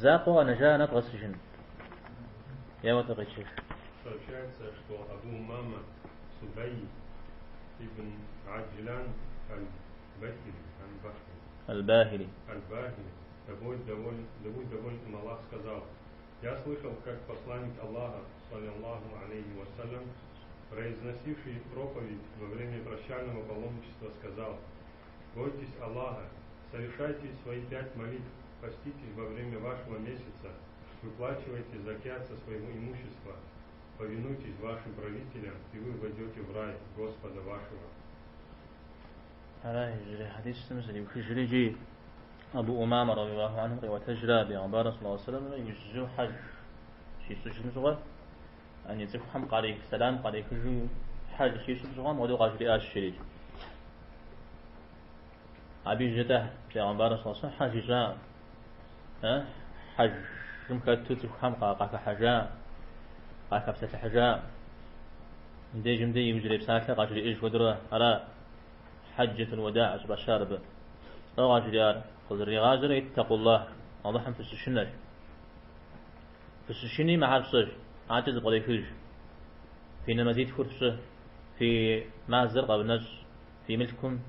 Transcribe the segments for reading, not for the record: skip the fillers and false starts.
Закъуэ къэнэжа нэдгъэсыжын. Еуэ-тӏэ къеджэж. Сообщается, что Абу Умама Судай ибн Аджлян аль-Бахили, аль-Бахили, Аль-Бахили. Аль-Бахили, да будет доволен, да будет доволен им Аллах, сказал: «Я слышал, как посланник Аллаха, صلى الله عليه وسلم, произносивший проповедь во время прощального паломничества, сказал: Бойтесь Аллаха, совершайте свои 5 молитв, поститесь во время вашего месяца, выплачивайте закят со своего имущества, повинуйтесь вашим правителям, и вы войдете в рай Господа вашего». Ара иджырей хьэдисым зэриухыжыр икӏи Абу Умама رضي الله عنه къиӏуэтэжра бегъымбарым صلى الله عليه وسلم иужьу хьэж щищӏыжым щыгъуэ, ани цӏыхухэм къарих сэлам къарихыжу хьэж щищӏым щыгъуэм ауэдэу къажриӏащ жери. Абы иужькӏэ бегъымбарым صلى الله عليه وسلم хьэж ищӏа, хьэжым хэту цӏыхухэм къахыхьэжа, къахэпсэлъыхьыжа. Мыбдежым де иужьрей псалъэ къажриӏэж хуэдэурэ ара حجة الوداع щӏыфӏащар абы. Лӏо къажриӏар къызэрыригъажьэрэ اتقوا الله, Алыхьым фыщышынэ. Фыщышыни мыхьэр фщӏы, акӏэ зэпкърехыж. Фи нэмэзитхур фщӏы, фи мазэр къэвнэщӏ, фи мылъкум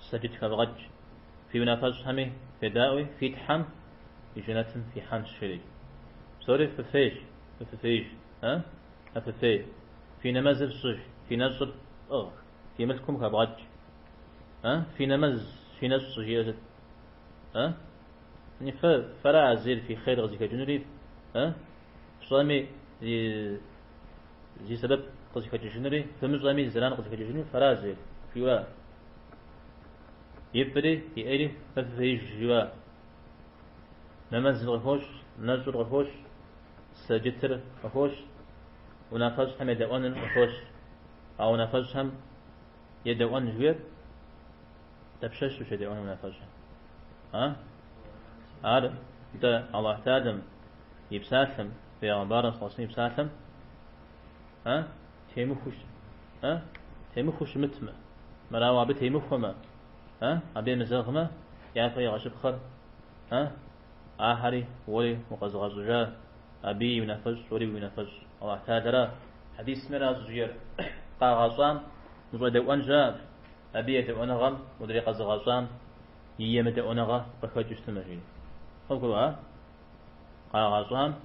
сэджыт хэвгъэкӏ, фи унафэщӏхэми федаӏуи, фи Тхьэм и жэнэтым фихьэнщ, жери. Псори фыфейщ, фыфейщ, а? Фыфей. Фи нэмэзыр фщӏы, фи нэщӏыр фӏыгъ, фи мылъкум хэвгъэкӏ. А? Фи нэмэз, фи нэщӏ щӏыжиӏэр сыт? А? Ни фэ, фэра зейр фи хъер къызыхэкӏынури, а? Фщӏэми, зи сэбэп къызыхэкӏыжынури, фымыщӏэми зэран къызыхэкӏыжынури фэра зейр, жиӏэура? Ифӏри, и ӏейри фэ фыфеиж, жиӏэура? Нэмэзыр къыхощ, нэщӏыр къыхощ, сэджытыр къыхощ, унафэщӏхэм едэӏуэныр къыхощ. А унафэщӏхэм едэӏуэн жиӏэр дапщэщ ущедэӏуэн унафэщӏхэм? А? Ар дэ Аллахь Тэхьэлэм и псалъэм, бегъымбарым صلى الله عليه وسلم и псалъэм, а? Темыхуэу, а? Темыхуэу щымытмэ, мырауэ абы темыхуэмэ, а? Абы емызэгъмэ, япэ игъэщыпхъэр, а? Ахэри уэри укъэзыгъэщӏыжа, абы и унафэщӏ, уэри уи унафэщӏ Аллахь Тэхьэлэра. Хьэдисми ара щӏыжиӏэр къагъэщӏам ущӏедэӏуэн щыӏэщ, абы едэӏуэныгъэм мыдрей къэзыгъэщӏам и емыдэӏуэныгъэ къыхэкӏыу щытмэ, жери. Къывгурыӏуа? Къагъэщӏам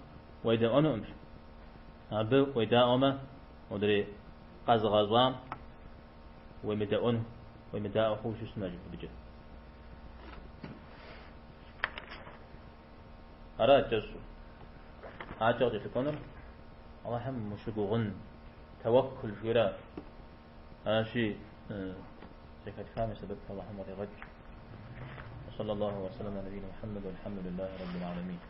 уедэӏуэнукъым. Абы уедаӏуэмэ, мыдрей къэзыгъэщӏам уемыдэӏуэн, уемыдаӏуэ хъууэ щытмэ, жи абыкӏэ. Ара кӏэщӏу. Акӏэ къыкӏэлъыкӏуэнур Алыхьым ущыгугъын توكل жиӏэра. Аращи, зэхэтхам и сэбэп Алыхьым къригъэкӏ. وصلى الله وسلم على نبينا محمد والحمد لله رب العالمين.